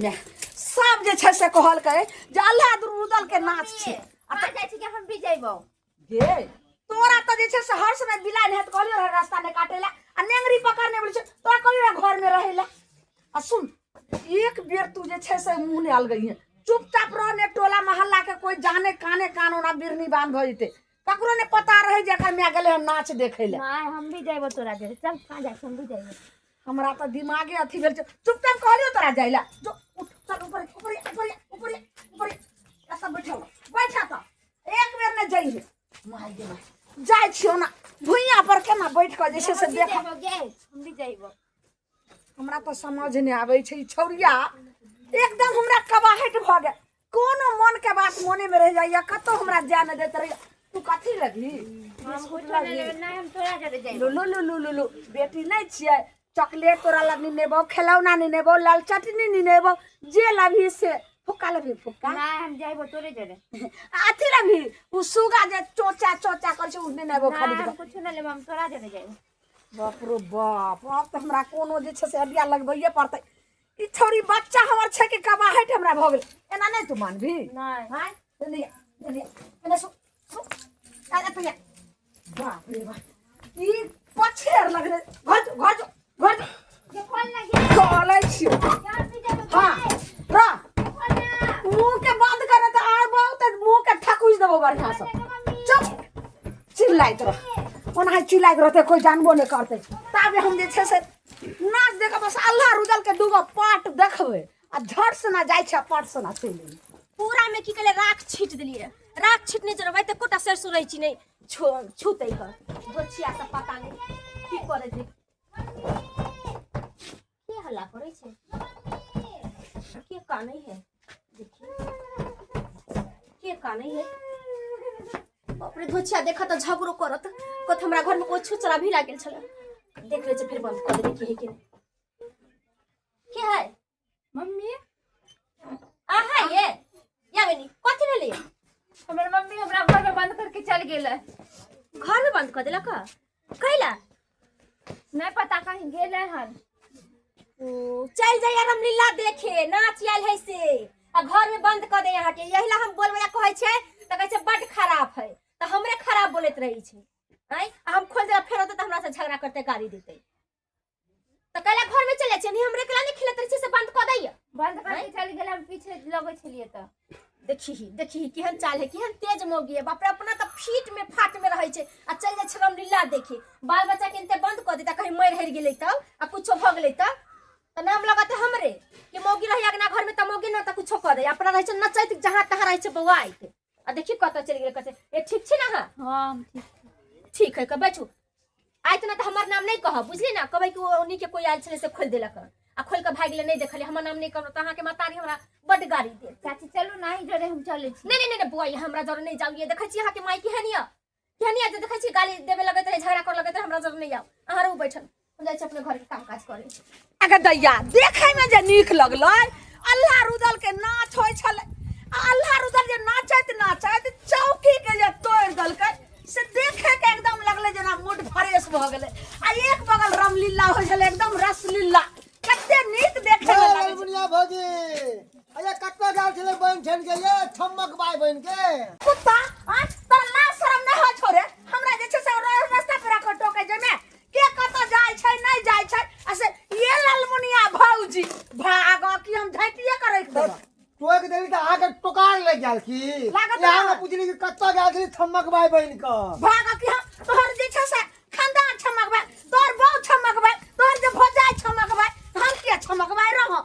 माय, सब जे छै से कहलकै जे अल्लाह रुदल के नाच छै। आ जाइ छी कि हम भी जइबो। गे, तोरा तऽ जे छै से हर समय बिलाइ नहि कहलियो रहे रास्ता नहि काटे ला आ नेंगरी पकड़ने बोलै छै, तोरा कहलियो रहे घर में रहे ला। आ सुन, एक बेर तू जे छै से मुँह नहि अलगई है, चुपचाप रह, ने टोला मोहल्ला के कोई जाने काने कान ओना बिरनी बांध भऽ जेतै, ककरो नहि पता रहे जे एकर माय गेलै हन नाच देखै लए। माय, हम भी जइबो तोरा जरे, चल कहाँ जाइ छी, हम भी जइबो। हमरा तऽ दिमागे अथी भेल छै। चुपचाप कहलियो तोरा जाइ लए, जो उठ, चल ऊपर ऊपर ऊपर ऊपर ऊपर, एतऽ बैठल बैठा तऽ एक बेर नहि जइहे। माय गे माय, जाइ छियौ ना भुइयाँ पर केना बैठ कऽ जे छै से हम भी देख। जइबो गे, हम भी जइबो। हमरा तऽ समझ नहि आबै छै, ई छौड़िया एकदम हमरा कबाहट भऽ गेल। कोनो मन के बात मोने में रह जाइया, कतौ हमरा जाय नहि दैत रहैया। तू कथी लगही? हम बिस्कुट कुछो नहि लगही? लेबै, नहि, हम तोरा जरे जइबो। लुलु लुलु लुलु, बेटी नहि छियै? चॉकलेट तोरा लग नेबो, खेलौना नेबो, लाल चटनी नेबो, जे लबही से। फुक्का लबही? फुक्का नहि, हम जइबो तोरे जरे। अथी लबही, उ सुगा जे चोचा चोचा करै छै, उ ने नेबो नहि, खरीद हम कऽ। कुछो नहि लेबै, हम तोरा जरे जइबो। बाप रो बाप, आब तऽ हमरा कोनो जे छै से आइडिया लगबैए पड़तै। ई छौड़ी बच्चा हमर छै कि कबाहट हमरा भऽ गेल। एना नहि तू मानबी? नहि। आँय, एने आ, एने आ, एने सु सु आ, एतऽ आ। बाप रे बाप, ई पछेर लगलै। घर जो, घर जो, घर जो। जे खोल ना गे। चलै छियौ। यार भी जइबो। हाँ, रह। खोल ना। मुँह के बंद करे तऽ आबौ तऽ मुँह के ठकुच देबौ बढ़िआँ से। चुप, चिल्लाइत रह, ओना चिल्लाइत रहतै, कोइ जानबो नहि करतै। ताबे हम जे छै से नाच देख बस अल्लाह रुदल के दूगो पार्ट देखबै आ झट से ना जाइ छै आ पट से ना चलि एबै। पूरा में की कहले, राख छीट देलिए। राख छीटने जरबै तऽ एकोटा सरसों रहै छी नहि छूतै क गोछिया सब पता नहि की करै छै। के हल्ला करै छै? के कानै है? देखिए के कानै है। बाप रे, धोछिया देखा तऽ झगड़ो करत कत। हमरा घर में कोई छुचरा भी लागल छलै, देख ले छै, फिर बंद कऽ देबै। की है कि नहि? के है? मम्मी। अहाँ ये या बनी, कथी भेलै? हमर मम्मी हमरा घर में बंद करके चल गेलै। घर में बंद कऽ देलक? कैला? नहीं पता, कहीं गेलै हन। ओ चल जाइए रामलीला देखे, नाच आयल है से आ घर में बंद कऽ दे अहाँके। यही ला हम बोलबै कहै छै तऽ कहै छै बड खराब है, तऽ हमरे खराब बोलैत रहै छै। आँय, आ हम खोल देला फेर होतै तऽ हमरा से झगड़ा करतै, गाली देतै। तऽ कैला घर में चल जाइ छै? हमरे कैला नहीं खिलैत रहै छै से बंद कऽ दैया? बंद करके चल गेलै, हम पीछे लगै छलियै तऽ। देखी देखी केहन चाल है, केहन तेज मौगी है। बाप रे, अपना तऽ फीट में फाट में रहै छै आ चलि जाइ छै रामलीला देखे। बाल बच्चा के एनते बंद कऽ देता, कहीं मरि हरि गेलै तब आ कुछो भऽ गेलै तब तऽ नाम लगतै हमरे कि मौगी रही अगना घर में तऽ मौगी न तऽ कुछो कऽ दे। अपना रहै छै नचैत, जहाँ तहाँ रहै छै बौआइत। आ देखी कतऽ चलि गेलै, कतऽ। ए, ठीक छी ने अहाँ? हाँ, हम ठीक। ठीक है, बैठू। आइ तऽ ना तऽ हमर नाम नहि कहब, बुझली ना? कहबै कि ओनी के कोई आयल छलै से खोलि देलक आ खोलि कऽ भागि गेलै, नहि देखलियै। हमर नाम नहि कहब तऽ अहाँके महतारी हमरा बड्ड गारी देत। चाची, चलू ना, ही जरे हम चलै छी। नहि नहि नहि बौआ, हमरा जरे नहि जाउ। ये देखै छी अहाँके माय केहन यऽ, केहन यऽ जे देखै छी गाली देबे लगैत रहै, झगड़ा करऽ लगैत रहै। हमरा जरे नहि आउ, अहाँ रहू बैठल, हम जाइ छी अपने घरके काम काज करै। अगे दैया, देखै में जे नीक लगलै, अल्लाह रुदल के नाच होइ छलै आ अल्लाह रुदल जे नाचैत नाचैत चौकी के जे तोड़ि देलकै से देखे के एकदम लगलै जेना मूड फ्रेश भऽ गेलै। आ एक बगल रामलीला होइ छलै, एकदम रसलीला, कते नीक देखे में लागै छै। बुनिया भौजी, अरे कतऽ गेल छलै बनि छनि के ये छमक बाय बनि के? कुत्ता, आ तोरा लाज शरम नहि होइ छौ रे? हमरा जे छै से रास्ता पर कऽ टोकै जाहिमे के कतऽ जाइ छै नहि जाइ छै। आ से ये ललमुनिया भौजी, भाग की हम झाँटिए के राखि देबऽ। टोक देली तऽ अहाँके टोकार लागि गेल की? लागत यहाँ ना। ने पुछली कि कतऽ गेल छली छमक बाय बनि कऽ। भाग की हम तोहर जे छै से खानदान छमकबै, तोहर बहू छमकबै, तोहर जे भौजाइ छमकबै, हम किया छमकबै रह?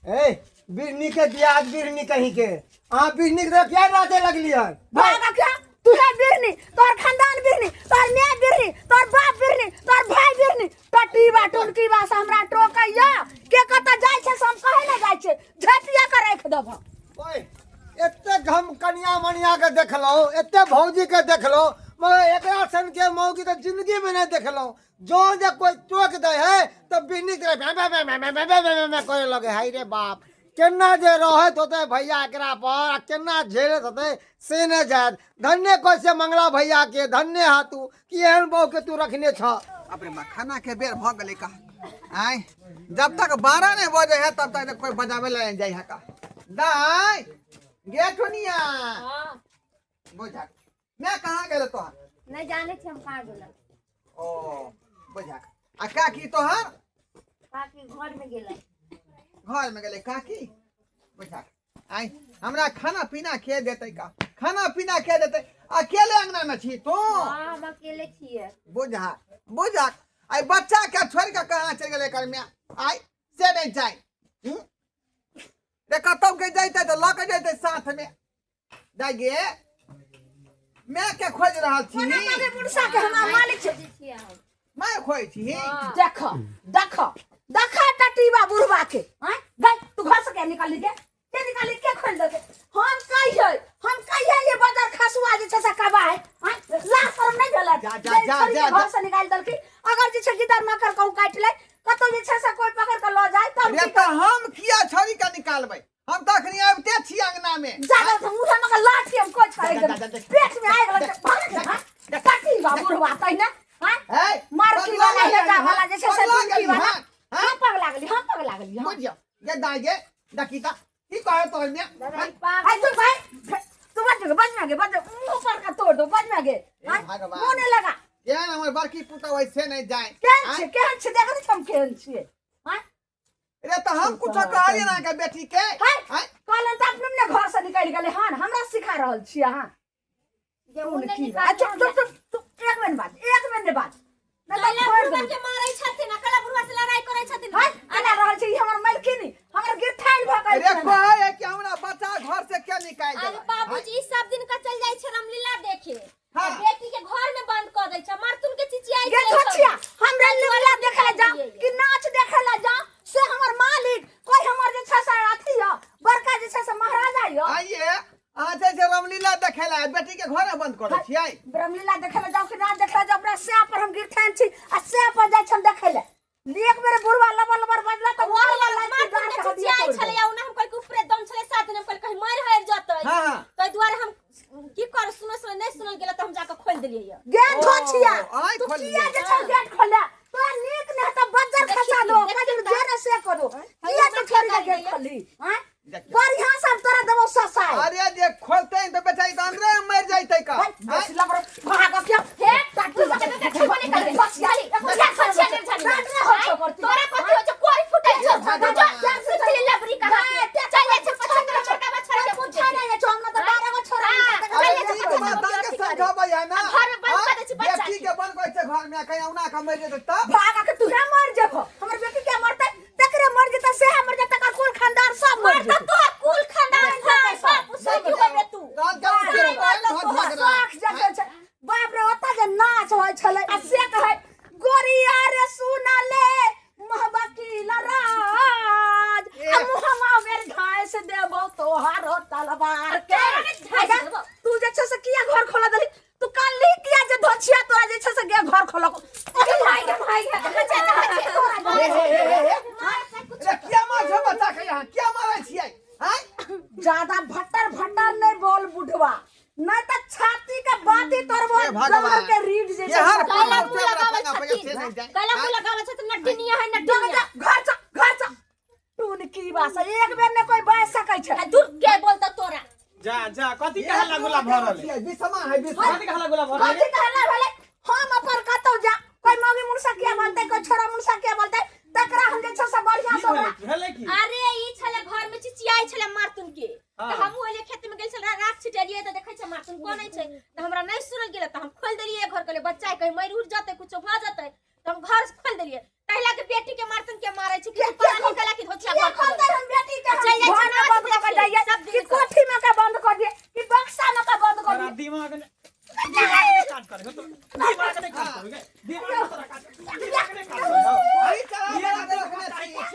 ए बिरनी के दियाद, बिरनी कहीं के, अहाँ बिरनी के किया नाचे लगली हन? भाग की हम तू है बिरनी, तोहर खानदान बिरनी, तोहर माय बिरनी, तोहर बाप बिरनी, तोहर भाई बिरनी। टटीबा टुनकीबा से हमरा टोकैया? के कतऽ जाइ छै से हम कहै लए जाइ छै, झटिया के राखि देबऽ। ओए, एतेक हम कनिया मनिया के देखलहुँ, एते भौजी के देखलहुँ, मगर एकरा सन के मौगी तऽ जिंदगी में नहीं देखलहुँ। जो जे कोई टोक दे है तऽ बिरनी के भे भे भे भे भे भे भे भे भे करे लगे। हाय रे बाप, केना जे रहैत होतै भैया एकरा पर आ केना झेलैत होतै से नहि जायत। धन्य कहै छै मंगला भैया के, धन्य हा तू कि एहन बहू के तू रखने छह। बाप रे बा, खाना के बेर भऽ गेलै कहाँ? आँय, जब तक 12 नहीं बजे है तब तक कोई बजावे ला नहीं जाए है का दाई गे ठुनिया। हाँ। बुझा मैं कहाँ गेल तोहर? नहीं जाने छी हम कहाँ गेल। ओ बुझा आ काकी तोहर? काकी घर में गेल। घर में गेलै काकी। बुझा आई हमरा खाना पीना के देतै का? खाना पीना के देतै? अकेले अंगना में छी तू? हाँ हम अकेले छियै। बुझा बुझा आई बच्चा के छोड़ के कहाँ चल गेलै कर में? आई से नहीं जाए रे, कतौ के जैते तो लऽ के जैते साथ में। जाय गे मैं के खोज रहल छी। कोना माने मुनसा के हमरा मालिक छै। खोजै छियै हम। मैं खोज छी। देख देख देख टटीबा बुढ़बा के। हैं गई तू घर से के निकाली के? के निकाली के खोल देके? हम कहियै हम कहियै ये बाजार खसुआ जे छै से कबा है। हैं लाज शरम नहीं भेलै? जा, जा, जा, जा, घर से निकाल देलकी। अगर जे छै गिदर मकर कहूं काटि ले कतौ जे छै से कोई पकड़ के ल जाय तब रे की तऽ हम किया छोड़ी के निकालबै? हम तऽ अखनी आबिते छी अंगना में। जा जा हम उठा मगर लाठी हम कोई छाड़े जा, जा, जा, जा। पेट में आगि लगल भाग के टटीबा बुढ़बा तहिना। हैं हे मारकी वाला पगला हेजा गेली, वाला जे छै से पगला टुनकी गेली, वाला। हाँ, हाँ। हम पगला गेली हम पगला गेली। बुझ जाओ गे दाई गे दकीता की कहे तोहर में? दादा हाँ? ई पागल आई तू भाई तू बज बज में गे बज मुंह पर का तोड़ दो बज में गे। हे भगवान। मुंह नहीं लगा। केहन हमर बड़की पुतहु है से नहीं जाए। केहन आँय? छै केहन छै देख नहीं हम केहन छियै। हैं रे तऽ हम कुछो कहलियै ना के बेटी के? है आँय? कहलन तऽ अपने ने घर से निकलि गेलै हन हमरा सिखा रहल छी अहाँ। जे उ नहि की निकालि चुप चुप चुप चुप एक मिनट बाद एक मिनट बाद नहीं तऽ कैला छोड़ि बुढ़वा देबै। के मारै छथिन आ कैला बुढ़वा से लड़ाई करै छथिन। है केना रहल छै ई हमर मालकिनी हमर गिरथाइल भऽ गेल रे छै। कहै है कि हमरा बच्चा घर से के निकालि अरे देलक? बाबूजी सब दिन का चल जाय छै रामलीला देखे। हाँ। आ बेटी के घर में बंद कर दै छै मर्तुन के चिचियाई गे छै। छोचिया हम रामलीला देखे ला जाओ निकालि कि नाच देखे ला जाओ से हमर मालिक कोई हमर जे छै से अथी य बड़का जे छै से महाराजा य। आइए अहाँ जे छै रामलीला देखे ला बेटी के घर में बंद करै छियै। रामलीला देखे ला जाओ कि नाच देखे ला जाओ अपना सैह पर हम गिरथाइन छी आ सैह पर जाइ छी हम देखे ला। एक बेर बुढ़वा लबर लबर बजला तऽ वाह वाह लाइट मर्तुन गाड़ के के हदिया चिचियाई तोड़ि छलै देलक। आ ओना हम कहल कि ऊपरे दम छलै साथ दिन हम कहल कहीं मरि हरि जतै। हाँ, हाँ। ताहि दुआरे हम की कर सुनै सुनै नहीं सुनल गेल तऽ हम जाके खोलि देलियै य। गे धोछिया आइ तू खोललियै। किया जे छै गेट खोलला? तोरा नीक नहि तऽ बज्जर खसा दो देखी, कजल देखी जे ने से करो। किया तू छोड़ि के गेट खोलली? हैं देखियौ। बढ़िया से हम तोरा देबौ ससाय। अरे जे खोलतै तऽ बेचारी तऽ अंदरे में मरि जैतै का। भाई, बेसी लबर भाग के हे टाटू तू के देखबो नहि करबै। बस खाली बस खोछिया नहि झाड़ी। नाट नहि होइ छौ करती। तोरा कथी होइ छौ? कोरी फुटै छौ। भगवान। जो सुतली लबरी कहाँ के। चल जाइ छै पचहत्तर छोटा बच्चा के पूछा नहीं है, हमरा तऽ 12 गो छोरा हाँ। छै, अरे चल जाइ छै ई पचहत्तर बात गोटी के अथी करे। समझाबै है ना। आ घर में बंद हाँ? कऽ दै छै बच्चा बेटी के। के बंद करै छै घर में कहीं औना के मरि जेतै तब? भाग के तूहे मर जेबो। हमर बेटी के मरतै तकरे मर जेतै सेहे मर जेतै तकर कुल खानदान सब मर मरतौ जेतै। तोहर कुल खानदान भाय बाप सब की होबे तू। तहन के उठि सारी के मरतौ घर तोहर। झगड़ा। साख जगल छै। बाप रे ओतऽ जे नाच होइ छलै आ से कहै गोरिया रे सुना ले महबकी लराज आ मुहमा मेर घास देबो तोहार तलवार के। तोरा ने घास देबो। तू जे छै से किया घर खोला देली? तू काल्हि किया जे धोछिया तोरा जे छै से गे घर खोलक? अरे भाई गे भाई गे अच्छा अच्छा तोरा हे, हे, हे, हे, हे। मार से कुछ रे किया मार छौ बच्चा के यहाँ? किया मारै छियै? आँय? ज्यादा भट्टर भट्टर नहीं बोल बुढ़वा नहीं तो छाती के बाती तोड़बो हे भगवान। डर के रीढ़ जे छै एहन से कैला से मुँह हमरा लगाबै पंगा पड़ै छथिन से नहि जाय। कैला मुँह लगाबै छथिन नटिनिया है जा नटिनिया। जा घर जा घर जा टुनकी बास एक बेर ने कोई बाज सकै छै। आ दूर के बोलता तोरा। जा जा कथी के हल्ला गुल्ला भऽ रहल है? बिसमा है बिसमा। कथी के हल्ला गुल्ला भऽ रहल कथी है? के हल्ला भेलै? हम अपन कतौ जा कोई मौगी मुनसा किया बोलतै कोई छोरा मुनसा किया बोलतै तकरा हम जे छै से बढ़िया की से ओकरा भेलै? भेलै की? अरे ई छले घर में चिचियाई छले मारतुन के। हाँ। तऽ हमहूँ एलियै खेत में गेल छल रात छिटेलियै तऽ देखै छै मारतुन कोनै छै तऽ हमरा नहि सुनल गेल तऽ हम खोलि देलियै घर कहलियै बच्चा कहीं मरि उरि जेतै कुछो भऽ जेतै तऽ हम घर खोलि देलियै। तहिला के बेटी के मारतुन के मारै छै कि के पता नहीं कला कि धोछिया किया घर खोलतै हम बेटी के? हम चलि जाइ छै घर में नाच बंद कऽ के देखै, जाइए सब दिन कि कऽ। कोठी में के बंद कऽ दिए कि बक्सा में के बंद कऽ तोरा दिए? दिमाग ने दिमाग ने काज करे हो तो दिमाग ने काज करे दिमाग ने तोरा काज दिमाग ने काज करे हो। अही चला बना के रखने छी।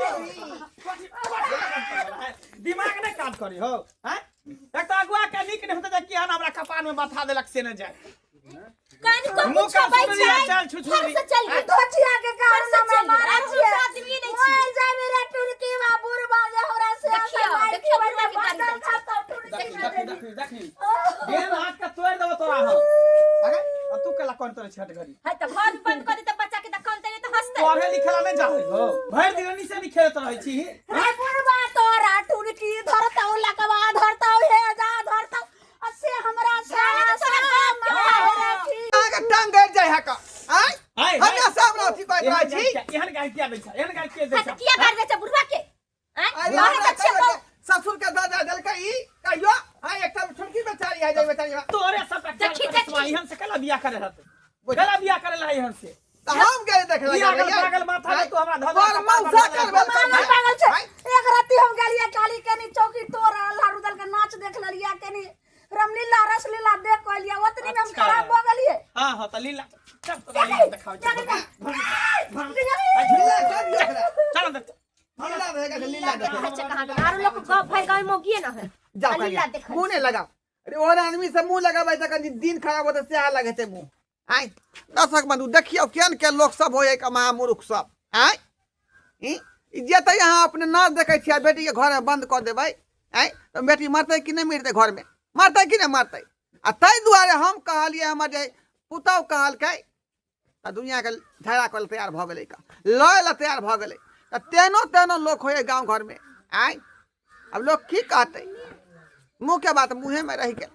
दिमाग ने काज करे हो। हैं एक तऽ अगुआ के नीक नहि होतै जे केहन हमरा कपार में बथा देलक से नहि जाय। कान को मुँह कुछ का अबै सुनली, छै चल छुछुरी। घर से चल गेल। धोछिया के कारण घर से हमरा चलि गेल। मारै आब हम छियै। आदमी नहि छी। मरि जाबे रे टुनकी बा बुढ़बा जे हमरा से देखियौ, मारि देखियौ के बुढ़बा के गाली बदल दै छै। खाता टुनकी देखी बा देखी देली। देखी देखी गेल हाथ के तोड़ि देबो तोरा हम। अरे आ तू केला कोन तोरे छठ घड़ी है तऽ घर बंद कऽ देतै बच्चा के तऽ कनतै नहि तऽ हँसतै। पढ़े लिखे ला नहीं जाए हो भरि दिन एनी से नहीं खेलत रहै छी। रे बुढ़वा तोरा टुनकी धरतौ, लकवा धरतौ, हे जा धरतौ, आ से हमरा सास मारथी। अहाँके टांग गड़ि जाइ है का आँय? आँय, हमरा सामने अथी कहैत रहै एहन छी। एहन गाय किया दै छै? एहन गाय किया दै हाँ, तऽ छै? किया गारि दै छै बुढ़वा के? आँय? आइ कहै हमरा तऽ छियै कहलकै, ससुर के दादा देलकै ई कहियो आइ एकटा छोटकी बेचारी है जाय बेचारी है। तोरे सब देखी, देखी। एहन से केला बियाह करे रहत? केला बियाह करे ला एहन से? तऽ हम गेल देख ई अगल पागल माथा में तू हमरा धऽ तोर मौसा करबे। पागल पागल छै। एक राति हम गेलियै काली केनी चौकी तोड़ लारू दल के नाच देख लेलियै, केनी रामलीला रसलीला देख के एलियै, ओतनी में हम अच्छा। खराब भऽ गेलियै। हाँ हाँ, तऽ लीला चल, तोरा लीला देखाबै छी। लीला कर दियो एकरा। चल अंदर। लीला रहेगा तऽ लीला देखै देखो। छै कहाँ गेलै। आरो लोक गाँव भरि गाँव मौगिए न है। जाओ आ लीला कनिया, देखै। मुँह नहि लगाओ। अरे ओहन आदमी से मुँह लगाबै तऽ कनि दिन खराब होतै, सएह लगेतै मुँह। आँय दर्शक बंधु, देखियौ केहन केहन लोक सब होइ है, महामूर्ख सब। आँय ई ई जेतै, अहाँ अपने नाच देखै छियै, बेटीके घरमे बन्द कऽ देबै। आँय तऽ बेटी मरतै कि नहि मरतै? घरमे मरतै कि नहि मरतै? आ ताहि दुआरे हम कहलियै, हमर जे पुतहु कहलकै तऽ दुनिआँके झगड़ा करै लए तैयार भऽ गेलै, का लड़ै लए तैयार भऽ गेलै। तऽ तेनो तेनो लोक होइ है गाँव घरमे। आँय आब लोक की कहतै? मुँहके बात मुँहेमे रहि गेल।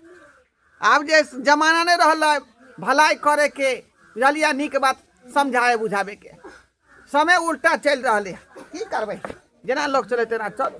आब जे जमाना नहि रहलै भलाइ करैके, बुझलियै, नीक बात समझाए बुझाबैके, समय उल्टा चलि रहलै। की करबै, जेना लोक चलै तेना चलू।